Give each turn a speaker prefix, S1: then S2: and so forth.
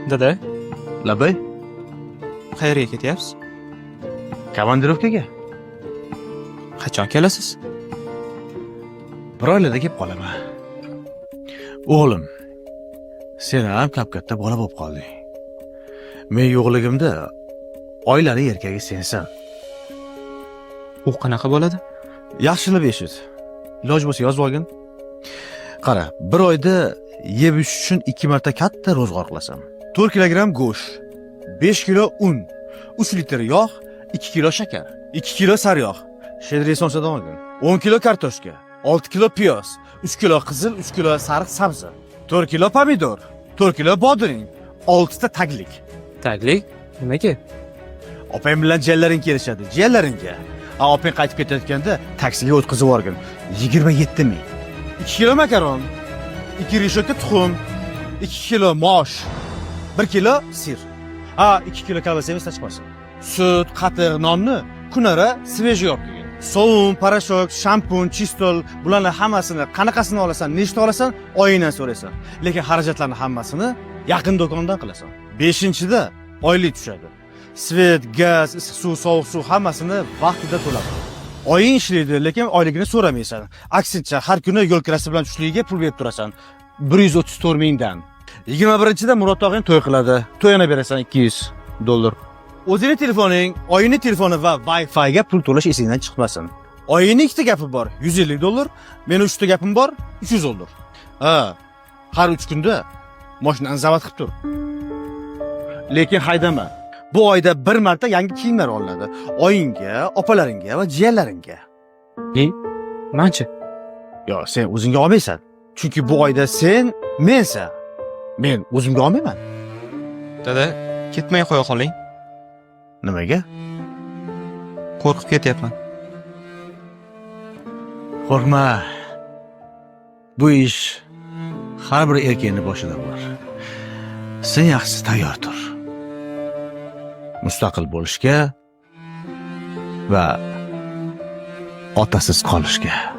S1: Dada,
S2: Labay.
S1: Qayerga ketyapsiz?
S2: Komandirovkaga.
S1: Qachon kelasiz?
S2: Bir oylarda kelib qolaman. O'g'lim, sen ham kap-katta bola bo'lib qolding. Men yo'qligimda oilani erkagi sensan.
S1: U qanaqa bo'ladi?
S2: Yaxshilab eshit. Iloji bo'lsa yozib olgin. Qara, bir oyda yeb ichish uchun ikki marta katta ro'zg'or qilasan. 4 kilogramm go'sht, 5 kilo un, 3 litr yog', 2 kilo shakar, 2 kilo sariyog', "Щедрый" somsadan olgin. 10 kilo kartoshka, 6 kilo piyoz, 3 kilo qizil, 3 kilo sariq sabzi, 4 kilo pomidor, 4 kilo bodring, 6 ta taglik.
S1: Taglik? Nimaga?
S2: Opang bilan jiyanlaring kelishadi, jiyanlaringga. A opang qaytib ketayotganda taksiga o'tkazib yuborgin. 27 ming. 2 kilo makaron, 2 решётка tuxum, 2 kilo mosh, 1 kilo сыр. Ha, 2 kilo kolbasa esdan chiqmasin. Sut, qatiq, nonni kunora свежий olib kelgin. Sovun, порошок, shampun, чистол, bularni hammasini qanaqasini olasan, nechta olasan, oyingdan so'raysan. Lekin xarajatlarni hammasini yaqin do'kondan qilasan. 5-da oylik tushadi. Свет, gaz, issiq suv, sovuq suv hammasini vaqtida to'lab. Oying ishlaydi, lekin oyligini so'ramaysan. Aksincha, har kuni yo'l kirasi bilan tushligiga pul berib turasan. 134 mingdan. 21-da Murod tog'ing to'y qiladi. To'yana berasan 200 dollar. O'zingni telefoning, oyingni telefoni va Wi-Fi'ga pul to'lash esingdan chiqmasin. Oyingning ikkita gapi bor, 150 dollar, meni uchta gapim bor, 300 dollar. Ha, har 3 kunda mashinani zavod qilib tur. Lekin haydama. Bu oyda bir marta yangi kiyimlar olinadi. Oyingga, opalaringga va jiyanlaringga.
S1: E, manchi?
S2: Yo, sen o'zingga olmaysan. Chunki bu oyda sen mensan. Men o'zimga olmayman.
S1: Dada, ketmay qo'ya qoling.
S2: Nimaga?
S1: Qo'rqib ketyapman.
S2: Qo'rqma. Bu ish har bir erkakning boshida bor. Sen yaxshisi tayyor tur. Mustaqil bo'lishga va otasiz qolishga.